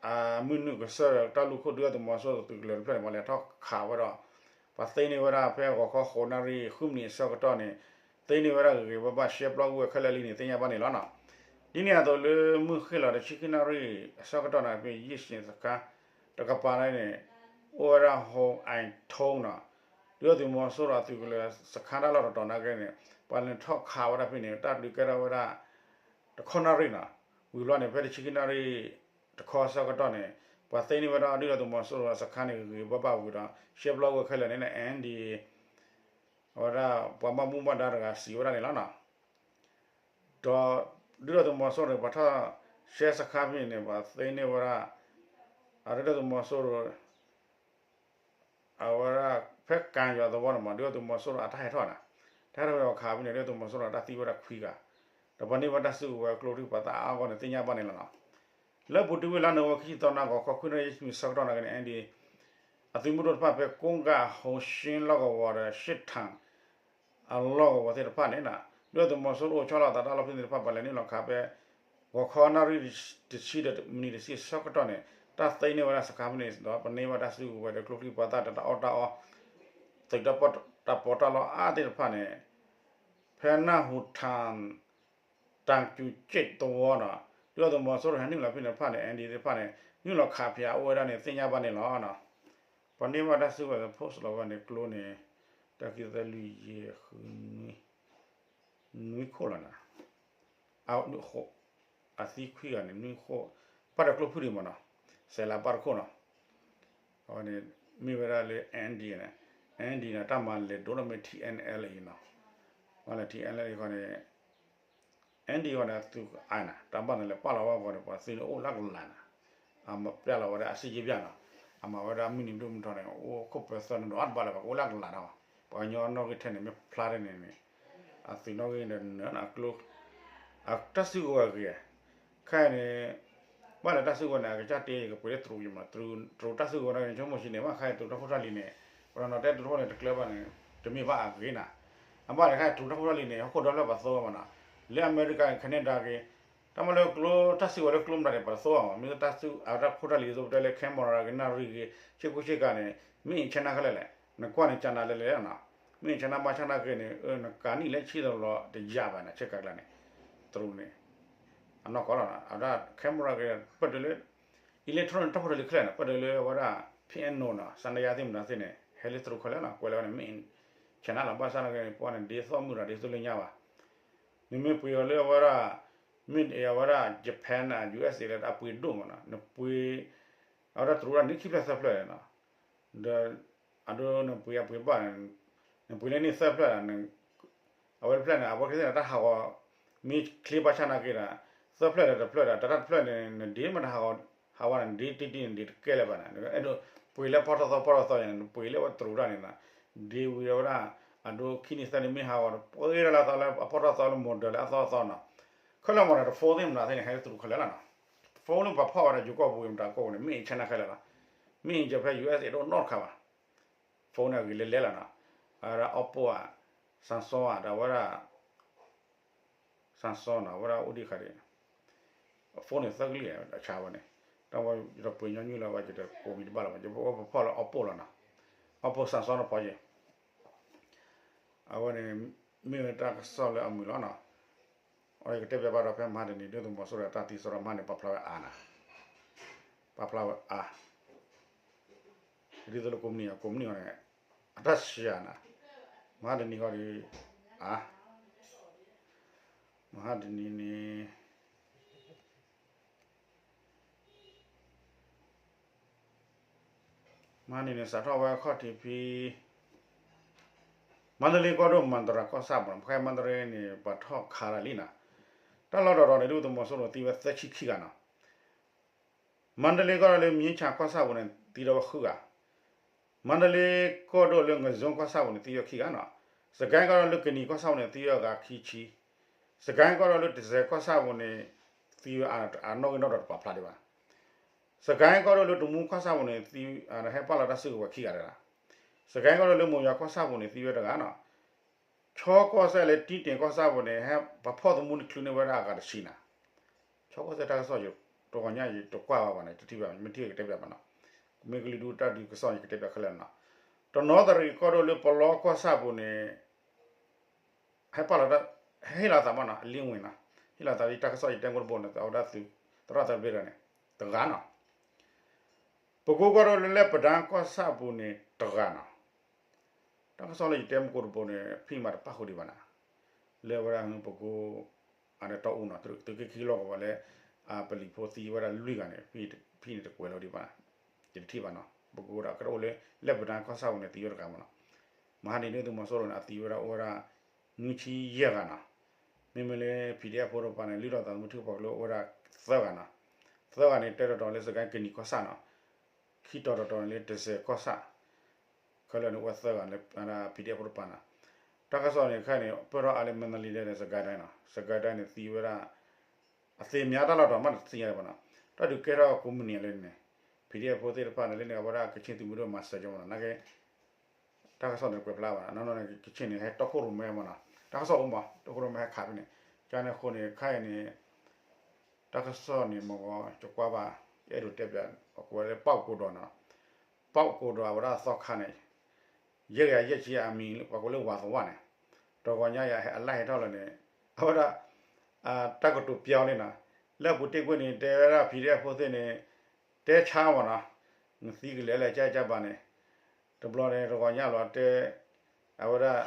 အမုၢ်နုာ်ကစၢၢ်ဒီးတၢ်လူၢ်ခိၣ်ဒုၣ်ဒါသုးမီၤစိရိၤသုးကလၢၤတဖျၢၣ်န့ၣ် ပှၤလဲၤထီၣ်ခးဝဲဒီး ပှၤသ့န့ၢ်ဝဲဒၣ်ဖဲဂီၤခီဃိးနၣ်ရံၣ်ဃုမံးနံးအဆၢကတီၢ်န့ၣ် သ့န့ၢ်ဝဲဒၣ်ဂ့ၤဂ့ၤဘၣ်ဘၣ်ရှဲပျီကွံာ်ဝဲခဲလၢာ်လံန့ၣ် သ့ၣ်ညါဘၣ်န့ၣ်လီၤနီၤ, ဒ်န့ၣ်အသိးလၢမုၢ်ဃ့ၢ်လီၤတဆံခံနၣ်ရံၣ်အဆၢကတီၢ်န့ၣ် ဖဲယ့ၣ်ၡ့ၣ်စခါ တကပၤန့ၣ် အိၣ်ဝဲဒၣ် ဟိုင်အိုင်ထုံးနီၤ ဒုၣ်ဒါသုးမီၤစိရိၤအသုးကလၢၤစခါတၢ်လီၢ်တတီၤနာ်က့န့ၣ် ပှၤလဲၤထီၣ်ခးဝဲဒၣ်ဖဲန့ၣ် တၢ်ဒုးကဲထီၣ်ဝဲဒၣ် တခီနၣ်ရံၣ်နီၤ, ဝံၤဘျီန့ၣ် ဖဲတဆံခံနၣ်ရံၣ် တခီဆၢကတီၢ်န့ၣ် ပှၤသ့န့ၢ်ဝဲဒၣ်ဒုၣ်ဒါသုးမီၤစိရိၤအစခါန့ၣ်ဂ့ၤဂ့ၤဘၣ်ဘၣ်ဝံၤဒီး ရှဲပျီဝဲခဲလၢာ်န့ၣ် အၣ်ဒီ အဝဲဒၣ်ပှၤဘၣ်မူဘၣ်ဒါတဂၤစံးဝဲဒၣ်န့ၣ်လီၤနီၤ. ဒီးဒုၣ်ဒါသုးမီၤစိရိၤန့ၣ် ပှၤထီၣ်ရှဲစခါဖဲန့ၣ်န့ၣ် ပှၤသ့န့ၢ်ဝဲဒၣ် အဒုၣ်ဒါသုးမီၤစိရိၤ အဝဲဒၣ် ဖဲကၣ်ယွၤသဝီန့ၣ်မး ဒုၣ်ဒါသုးမီၤစိရိၤအတၢ်ဟဲထီၣ်န့ၣ်, တၢ်ဟဲထီၣ်ဝဲဒီးခးဖဲန့ၣ် ဒုၣ်ဒါသုးမီၤစိရိၤအတၢ်သံဝဲဒၣ်ခွံဂၤ, ဒီးပှၤန့ၢ်ဘၣ်တၢ်စုကဝဲၤကျိချံမျိာ်သၣ်အါအါဂီၢ်န့ၣ် သ့ၣ်ညါဘၣ်န့ၣ်လီၤနီၤ. လၢပူၤတုၤဝံၤလါနိၣ်ဝ့ဘၢၣ် ခံဆံသီနၣ်ရံၣ် ဂီၤခီခွံနၣ်ရံၣ် ယဲၢ်ဆံမံးနံးဆၢကတီၢ်နာ်က့န့ၣ် အၣ်ဒီ အသုးမုၢ်ဒိၣ်တဖၣ်ဖဲကိးကၣ် ဟိၤၡ့လီၢ်ကဝီၤဒီး ရှ့ၣ်ထၣ် အလီၢ်ကဝီၤသ့ၣ်တဖၣ်န့ၣ် ဒုၣ်ဒါသုးမီၤစိရိၤအိၣ်ဆီလီၤအသးတၢ်လီၢ်ဖဲန့ၣ်သ့ၣ်တဖၣ် ပှၤလဲၤနုာ်လီၤခးဖဲ ဂီၤခီနၣ်ရံၣ်တဆံဒီးမံးနံးတဆံဆၢကတီၢ်န့ၣ် တၢ်သ့န့ၢ်ဝဲဒၣ်စခါဖဲန့ၣ်ဒီး ပန့ၢ်ဘၣ်တၢ်စုကဝဲၤဒီးကျိချံမျိာ်သၣ်ဒီးတၢ်အီၣ်တၢ်အီ သုးတၢ်ပီးတၢ်လီအါသ့ၣ်တဖၣ်န့ၣ် ဖဲနၢ်ဟူထၣ် တၢ်ကူၣ်ကၠ့ၣ်သဝီနီၤ ဒုၣ်ဒါသုးမီၤစိရိၤဟဲနုာ်လီၤဖဲန့ၣ်တဖၣ်န့ၣ် အၣ်ဒီ သ့ၣ်တဖၣ်န့ၣ် နုာ်လီၤခးဖၠးအိၣ်ဝဲဒၣ်န့ၣ် သ့ၣ်ညါဘၣ်န့ၣ်လီၤ. ပှၤန့ၢ်ဘၣ်တၢ်စုကဝဲၤ post လီၤဝဲန့ၣ်ကျိန့ၣ် တၢ်ခံသၢလွံၢ်ယဲၢ်ဃုနွံ နွံခိၣ်လီၤနီၤ အသံခွံဂၤန့ၣ် နွံခိၣ် ပၣ်ဒီးကျိဖုၣ်ဒံးမးနီၤ စဲးလးပၣ်တခိၣ်နီၤ အဝဲန့ၣ် မ့ၢ်ဝဲဒၣ်လၢ အၣ်ဒီ န့ၣ် အၣ်ဒီ န့ၣ် တၢ်မၤလဲၤဒိၣ်ထီၣ်မ့ၢ် ထံၣ်အဲၣ်အလ်အ့ နီၤ မ့ၢ်လၢ ထံၣ်အဲၣ်အလ်အ့ ခီန့ၣ် အၣ်ဒီ အဝဲန့ၣ် အသုးအါန့ၣ် တၢ်ဘၣ်န့ၣ်လဲၤပာ်လီၤဝဲပှၤန့ၣ် ပှၤသုးန့ၣ်အိၣ်လၢကလၤန့ၣ် အမၤပျဲလီၤဝဲဒၣ်အစ့ယ့ၢ်ဘၠၣ်နီၤ အမၤဝဲဒၣ်မုၢ်နံၤဒိၣ်မုၢ်ထီန့ၣ် အိၣ်ခိၣ်ပၢၤသၢန့ၣ်ဒီးအါတဘၣ်လၢၤဘၣ် ကအိၣ်လၢကလၤနီၤ ပှၤကညီနီၣ်ဂံၢ်ထဲန့ၣ် မ့ၢ်ဖျါထဲန့ၣ်န့ၣ် အသုးနီၣ်ဂံၢ်ဒီးနၢၤနီၤ အကျိ အတၢ်စုကဝဲၤဂ့ၤ ခဲအံၤန့ၣ် ဘၣ်လၢတၢ်စုကဝဲၤန့ၣ် အကစၢ်တဲယကပှ့ၤလၢတရူးယမး တရူးတၢ်စုကဝဲၤန့ၣ် ဆိကမိၣ်ဆံးန့ၣ် ဘၣ်ခါအံၤတရူးတၢ်ဖိတၢ်လံၤန့ၣ် ပှၤနီၤတဲတရူးဖိန့ၣ် တကျၢၤဘၣ်န့ၣ် တမ့ၢ်ဘၣ်အဂ့ၤနၤ အဘၣ်န့ၣ်ခါအံၤတရူးတၢ်ဖိတၢ်လံၤန့ၣ် ဟီၣ်ခိၣ်ဒီဖျၢၣ်ပှၤသိဝဲမးနီၤ လၢအမဲရကၤ Canada ဂ့ၤ တၢ်မၤလၢကျိတၢ်စုကဝဲၤလၢကျိမတၤန့ၣ် ပှၤတသိအီၤမး မ့ၢ်တၢ်စုအတၢ်ဖိတၢ်လံၤသိပတဲလၢ camera ဂ့ၤ နၣ်ရံၣ်ဂ့ၤ ဆ့ကူဆ့ကၤန့ၣ် made in China ခဲလၢာ်လဲၣ် နကွၢ်န့ၣ် China လဲၣ်လဲၣ်နီၤ made in China ဘၣ်ဆၣ်နာ်က့န့ၣ် နကးနံၣ်လၢဆံတလီၤတယၢ်ဘၣ်န့ၣ် ဆ့ကၤကျါန့ၣ် တရူးန့ၣ် အနီၢ်ကီၢ်လီၤနီၤ အဝဲဒၣ် camera ဂ့ၤ ပၣ်ဒုးလၢ electronic တၢ်ဖိတၢ်လံၤခဲလၢာ်န့ၣ် ပၣ်ဒုးလၢအဝဲဒၣ် piano နီၤ စန္ဒယါသ့ၣ်မတၤသ့ၣ်န့ၣ် ဟဲလၢတရူးခဲလၢာ်နီၤ ကွဲးလၢဝဲန့ၣ် made in China လီၤ ဘၣ်ဆၣ်နာ်က့န့ၣ် ပှၤန့ၣ် ဒ်သိးမုၢ်ဒီးဒ်သိးလၢညါဘၣ် နမ့ၢ်ပှ့ၤအီၤလၢအဝဲဒၣ် made in အဝဲဒၣ် Japan နီၤ ယူအ့ၣ်စ့ၣ် လၢအပှ့ၤဒိၣ်မးနီၤ နပှ့ၤ အဝဲဒၣ်တရူးဒၣ်န့ၣ် ခံဖျၢၣ်သၢဖျၢၣ်နီၤ ဒီး အဒိနပှ့ၤအပှ့ၤဘၣ်န့ၣ် နပှ့ၤလၢန့ၣ်သၢဖျၢၣ်ဒီး အဝဲတဖျၢၣ်န့ၣ် အဝဲကသ့ၣ်န့ၣ် တၢ်ဟးဂီၤ မ့ၢ်ချ့ဘၣ်ဆၣ်နာ်က့ဒီး သၢဖျၢၣ်ဒီးတဖျၢၣ်ဒီး တၢ်တဖျၢၣ်န့ၣ် နဒ့မ့ၢ်တဟးဂီၤ ဟးဝဲန့ၣ် နဒ့တံၢ်တံၢ်န့ၣ် ဒ့တကဲလၢၤဘၣ်န့ၣ် အဲၣ်ဒိးပှ့ၤလၢဖီၣ်ထီၣ်သီဖီၣ်ထီၣ်သီန့ၣ် နပှ့ၤလၢအဝဲတရူးတၢ်န့ၣ်နီၤ ဒ့ဝံၤအဝဲဒၣ် အဒိခံနံၤသၢနံၤမ့ၢ်ဟးဂီၤ ပှ့ၤဒၣ်လၢအသီလၢအဖီၣ်ထီၣ်သီလၢ model လၢအသီအသီနီၤ ခဲလၢာ်မးန့ၣ် တဖိသ့ၣ်မတၤသ့ၣ်န့ၣ် ဟဲလၢတရူးခဲလၢာ်လီၤနီၤ တဖိလၢပှၤဖီၣ်ဝဲဒၣ် ယိၤကီၢ်ပူၤမတၤကီၢ်ပူၤန့ၣ် made in China ခဲလၢာ်လီၤ made in Japan ယူအ့ၣ်စ့ၣ် တအိၣ်နီတခါဘၣ် phone န့ၣ်ဂ့ၤလဲၤလဲၤလီၤနီၤ အဝဲဒၣ် Oppo ဧါ Samsung ဧါ ဒီးအဝဲဒၣ် Samsung နီၤ အဝဲဒၣ်အိၣ်ဒံးခါဒံး phone န့ၣ်သၢကလံၢ်အဆါဝဲန့ၣ် တၢ်ဝဲယတပှ့ၤညီနုၢ်လၢၤဘၣ် ယတကိးမံၤတဘၣ်လၢၤဘၣ် ယပဖီၣ်လၢ Oppo လီၤနီၤ Oppo Samsung တဖီက့ၤ အဝဲန့ၣ် မ့ၢ်ဝဲတၢ်ကစီၣ်လၢအမုာ်လီၤနီၤ အဝဲယကတဲပၠးဘၣ်ဒီးဖဲမဟါတနံၤ ဒုၣ်ဒါသုးမီၤစိရိၤတၢ်သံစရီမဟါန့ၣ် ပာ်ဖျါဝဲအါနီၤ ပာ်ဖျါဝဲအါ ဒ်သိးလၢကိးမုၢ်နံၤ ကိးမုၢ်နံၤအီၤန့ၣ် အတၢ်ဆံးအါနီၤ မဟါတနံၤဃီဒီး အါ မဟါတနံၤန့ၣ် မဟါတနံၤန့ၣ် စးထီၣ်ဝဲအခီၣ်ထံးဖဲ မါတလ့ကီၢ်ဒိၣ် မၤတရၤကီၢ်ဆၣ်ပူၤနီၤ ခဲအံၤမါတလ့န့ၣ် ပှၤထီၣ်ခးတၢ်လံနီၤ တၢ်လီၢ်တတီၤန့ၣ် ဒုၣ်ဒါသုးမီၤစိရိၤသံဝဲသၢဆံခံဂၤနီၤ မါတလ့ကီၢ်ဒိၣ်လၢ မြင်းခြံ ကီၢ်ဆၣ်ပူၤန့ၣ် သံထီၣ်ဝဲဃုဂၤ မါတလ့ကီၢ်ဒိၣ်လၢ ငါးစုံ ကီၢ်ဆၣ်ပူၤန့ၣ် သံဝဲခံဂၤနီၤ စကဲကီၢ်ဒိၣ်လၢ ကနံၤ ကီၢ်ဆၣ်ပူၤန့ၣ် သံဝဲအဂၤခံဆံ စကဲကီၢ်ဒိၣ်လၢ တစဲး ကီၢ်ဆၣ်ပူၤန့ၣ် သံဝဲအနီၣ်ဂံၢ်နီၣ်ဒွးတပာ်ဖျါဒံးဘၣ် စကဲကီၢ်ဒိၣ်လၢ တမူ ကီၢ်ဆၣ်ပူၤန့ၣ် သံ ဟဲပာ်လီၤတၢ်စုကဝဲၤခံဂၤတဂၤ စကဲကီၢ်ဒိၣ်လၢ မိၢ်ယွၤ ကီၢ်ဆၣ်ပူၤန့ၣ် သံဝဲတဂၤနီၤ ခၠီကီၢ်စဲၣ်လၢ တံတ့ၤ ကီၢ်ဆၣ်ပူၤန့ၣ် ဟဲပှၤဖီၣ်သမူန့ၣ် ချုးန့ၢ်ဝဲဒၣ်အဂၤတဆံနီၤ ခၠီကီၢ်စဲၣ်တၢ်ကစီၣ် တဂီၤညါယတကွၢ်ဘၣ်ဘၣ်န့ၣ် တထံၣ်ဘၣ် မ့ၢ်ထံၣ်ကတဲပၠးဘၣ်နီၤ မ့ၢ်ကလုာ်ဒူၣ်တၢ်ဒုးကစီၣ်ယကတဲပၠးခဲလၢာ်နီၤ တနီသရံၣ်ကီၢ်ဒိၣ်လၢ ပလီကီၢ်ဆၣ်ပူၤန့ၣ် ဟဲပာ်လီၤတၢ် ဟဲဟ့ၣ်လီၤသးမးနီၤ အလံဝ့ၤနီၤ ဟ့ၣ်လီၤသးလၢတၢ်ကစီၣ်ယတဲမူတဘိန့ၣ် အဝဲဒၣ်သုးသရၣ်သၢဘ့ၣ်ဒီးန့ၣ် တဂၤနီၤ ပကိကီၢ်ဒိၣ်လၢ လဲပဒၢ ကီၢ်ဆၣ်ပူၤန့ၣ် တဂၤနီၤ တၢ်ကစီၣ်လၢယတဲမူကိာ်တဘိန့ၣ် ဖဲမးတပၣ်ဃုာ်ဒံးဘၣ်နၤ, လၢဝဲဒၣ်ပကိ အတၢ်အိၣ်နီၤ သုးက့ခံလီၢ်ကဝီၤလၢ အပလံၤဖိသံဝဲဒၣ်လွံၢ်ဂၤန့ၣ် ဖဲန့ၣ်တကွဲးလီၤဒံးဘၣ်, ယတထံၣ်ဘၣ်နီၤ, ပကိဒီးကတၢၢ်အိၣ်လၢ လဲၣ်ပဒၢကီၢ်ဆၣ်ပူၤန့ၣ် သံဝဲတဂၤမးနီၤ, မဟါန့ၣ်ဒုၣ်ဒါသုးမီၤစိရိၤန့ၣ် အသံဝဲဒၣ်အိၣ်ဝဲဒၣ် နွံဆံယဲၢ်ဂၤနီၤ, မ့မ့ၢ်လၢ PDF ဖိတဖၣ်န့ၣ် လုၢ်ထီၣ်သးသမူထံကပီၤကလုာ်အိၣ်ဝဲဒၣ်သၢဂၤနီၤ, သၢဂၤန့ၣ် တၢ်တတီၤလၢစကဲကနံၤကီၢ်ဆၣ်နီၤ, ခံတီၤတတီၤန့ၣ်လၢတစဲးကီၢ်ဆၣ်, ခဲလၢာ်န့ၣ်အိၣ်ဝဲသၢဂၤလၢ PDF ဖိတဖၣ်နီၤ, တၢ်ကစီၣ်န့ၣ်ခဲအံၤန့ၣ် ပၢၢ်ထီၣ်အါလၢ မန္တလေး ဒီး စစ်ကိုင်းတိုင်း နီၤ, စစ်ကိုင်းတိုင်း န့ၣ်သံဝဲဒၣ် အသ့ၣ်မံၤတၢ်လီၢ်တတီၤမးတသ့ၣ်ညါလၢၤဘၣ်နီၤ, တၢ်ဒုးကဲထီၣ်ကိးမုၢ်နံၤလၢန့ၣ် PDF ဖိသ့ၣ်တဖၣ်န့ၣ် လၢန့ၣ်အဝဲဒၣ်ကချ့ၣ်သုးမုၢ်ဒိၣ်မၤစၢၤကီးမးနီၤ, နာ်က့ တၢ်ကစီၣ်န့ၣ်တကွဲးဖျါဘၣ်နီၤ, နီၤနီၤန့ၣ် ကချ့ၣ်န့ၣ် ဟဲတီခိၣ်ရိၣ်မဲမးနီၤ, တၢ်ကစီၣ်အိၣ်မး တီခိၣ်ရိၣ်မဲဟဲခးဖဲန့ၣ်, ကန့ၣ်အဃိန့ၣ် ခဲအံၤန့ၣ် တၢ်ကစီၣ်န့ၣ်မ့ၢ်ဂီၤ ယကွၢ်ဘၣ် ယအဲၣ်ဒိးတဲပၠး အကွဲးလၢပၣ်ကိးဒီးနီၤ, ပၣ်ကိးဒီးအဝဲဒၣ်သီခါန့ၣ် ယဲၢ်ဂၤယဲၢ်ဆံအမံၤ ပှၤကိးလၢဝၤသဝၣ်န့ၣ်, တဂီၤညါယၤဟဲအလၢဟဲထီၣ်လၢၤန့ၣ် အဝဲဒၣ် တၢ်ကတိၤပျီလံနီၤ, လၢအပူၤတ့ၢ်ကွံာ်န့ၣ် တဲဝဲဒၣ် PDF ဖိသ့ၣ်န့ၣ် တဲဆါမးနီၤ, နသံကလဲၤလၢကၢကၢဘၣ်န့ၣ်, တဘျီန့ၣ် တဂီၤညါလီၤတဲ အဝဲဒၣ်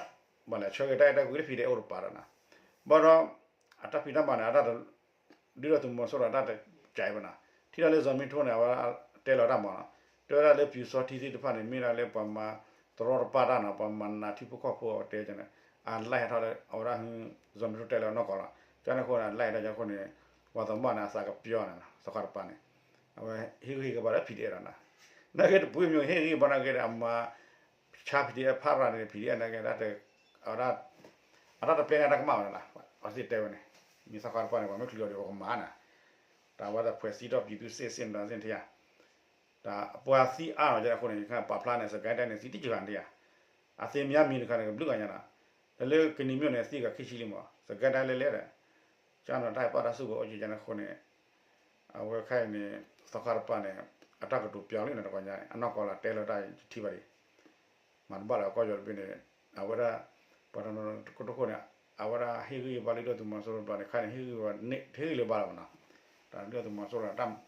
ဘၣ်လဲၤဆှၢက့ၤတၢ်အဲၣ်တၢ်ကွံလၢ PDF အိၣ်တပၤဒီးနီၤ, ဘၣ်ဒီး အတၢ်ဖံးတၢ်မၤန့ၣ် အတၢ် ဒုၣ်ဒါသုးမီၤစိရိၤအတၢ်တကဲဘၣ်နီၤ, ထံၣ်ဒၣ်လၢ ဇော်မင်းထွန်း န့ၣ် အဝဲတဲလီၤတၢ်မးနီၤ, တဲဝဲဒၣ်လၢပျူစောထီးသ့ၣ်တဖၣ်န့ၣ် မ့ၢ်ဒၣ်လၢပှၤမၤတရီတပါတၢ်နီၤ, ပှၤမၤနးထံဖိကီၢ်ဖိအတဲန့ၣ်, အလၢဟဲထီၣ်လၢ အဝဲဒၣ် ဇော်မင်းထွန်း တဲလီၤနီၢ်ကီၢ်လီၤ, ကန့ၣ်အဃိန့ၣ် အလၢဟဲထီၣ်ကန့ၣ်အဃိန့ၣ် ဝၤသဝၣ်န့ၣ် အသးကပျီန့ၣ် သီခါတပၤန့ၣ် အဝဲဟ့ၣ်ဂံၢ်ဟ့ၣ်ဘါလၢ PDF ဒီးနီၤ, နာ်က့တပူၤမ့ၢ်ဟ့ၣ်ဂံၢ်ဘါနာ်က့ဒီး အမၤဆါ PDF ဖးရၤန့ၣ် PDF နာ်က့ အတၢ်တပျဲန့ၣ် အတၢ်ကမၣ်ဝဲဒၣ်လီၤ, အဝဲသ့ၣ်တဲဝဲန့ၣ်, မ့ၢ်သီခါတပၤန့ၣ် ပှၤမ့ၢ်ချုးအီၤဒီး ပကမၤနၤ, တၢ်ဝဲဒၣ် ဖွဲ့စည်းတော့ ပြည်သူ့စစ် စစ် ဒၣ်သ့ၣ်တဖၣ် တၢ်ပှၤသံအါလီၤကန့ၣ်အဃိန့ၣ် ပာ်ဖျါန့ၣ် စစ်ကိုင်းတိုင်း န့ၣ် သံတယုၢ်ဂၤန့ၣ်ဧါ, အသ့ၣ်မံၤမံၤတခါန့ၣ် ကဘျုးဂၤညါနီၤ, ဒီးလၢကနံၤမ့ၢ်န့ၣ် သံဂၤခံဆံလံမး စစ်ကိုင်းတိုင်း လဲၣ်လဲၣ်ဒီး, ကန့ၣ်တၢ်ဟဲပာ်တၢ်စုကဝဲၤအိၣ်ကန့ၣ်အဃိန့ၣ်, အဝဲခဲအံၤန့ၣ် သီခါတပၤန့ၣ် အတၢ်ကတိၤပျီလံနီၤ တဂီၤညါန့ၣ် အနီၢ်ကီၢ်လီၤ တဲလီၤတၢ်ယထံၣ်ဘၣ်ဒံး မၤတဘၣ်လၢကီၢ်ယီၤတဘ့ၣ်န့ၣ်, အဝဲဒၣ် ပှၤတနီၤတခိၣ်တခိၣ်န့ၣ် အဝဲဒၣ်ဟ့ၣ်ဂံၢ်ဟ့ၣ်ဘါလၢ ဒုၣ်ဒါသုးမီၤစိရိၤတဖၣ်န့ၣ် ခဲအံၤန့ၣ် ဟ့ၣ်ဂံၢ်ဟ့ၣ်ဘါန့ၣ် တဟ့ၣ်ဂံၢ်လၢၤဘၣ်လၢၤဘၣ်နီၤ, တၢ်ဒုၣ်ဒါသုးမီၤစိရိၤန့ၣ်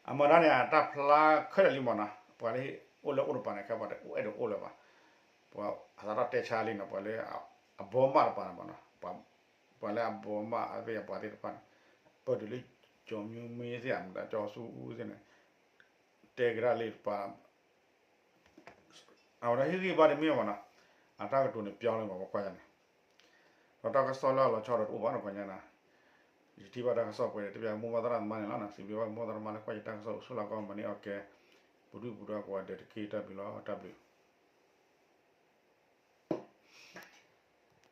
အမၤတၢ်န့ၣ် အတၢ်ဖျါခဲလၢာ်လံမးနီၤ, ပှၤလၢအိၣ်လၢအိၣ်တပၤန့ၣ် ခဲပှၤတအိၣ်အဲၣ်ဒိးအိၣ်လၢၤဘၣ်, ပှၤအသးထီၣ်တဲဆါလံနီၤ, ပှၤလၢအဘီမးတပၤန့ၣ်မးနီၤ, ပှၤလၢအဘီမးအသ့ၣ်အပှၤသ့ၣ်တဖၣ်န့ၣ်, ပၢၢ်တုၤလၢ ကၠီၤမၠူမ့သ့ၣ် မတၤကၠီၤဆူသ့ၣ်န့ၣ် တဲကဒါလံတပၤ အဝဲဒၣ်ဟ့ၣ်ဂံၢ်ဘါတမ့ၢ်မးနီၤ, အတၢ်ကတိၤန့ၣ်ပျီလံမး ပကွၢ်ယၤန့ၣ်, ဒီးတၢ်ကစီၣ်လၢအလီၤဆီဒီးတအိၣ်ဘၣ်နီၤ ကွၢ်ညါနၤ, ယထံၣ်ဘၣ်တၢ်ကစီၣ်ပှဲၤဒီး တပျၢ်မိၢ်ပၢ်သရၣ်သမါန့ၣ်လီၤ, စံးဘျုးဘၣ်မိၢ်ပၢ်သရၣ်သမါလၢကွၢ်ယတၢ်ကစီၣ်အိၣ်ဆိးလၢကီၢ်မၤန့ၢ်အီၣ်ကဲ, ပဒုၣ်ပဒါကိးဂၤဒဲးတက့ၢ် တၢ်ဘျုးလီၤ တၢ်ဘျုး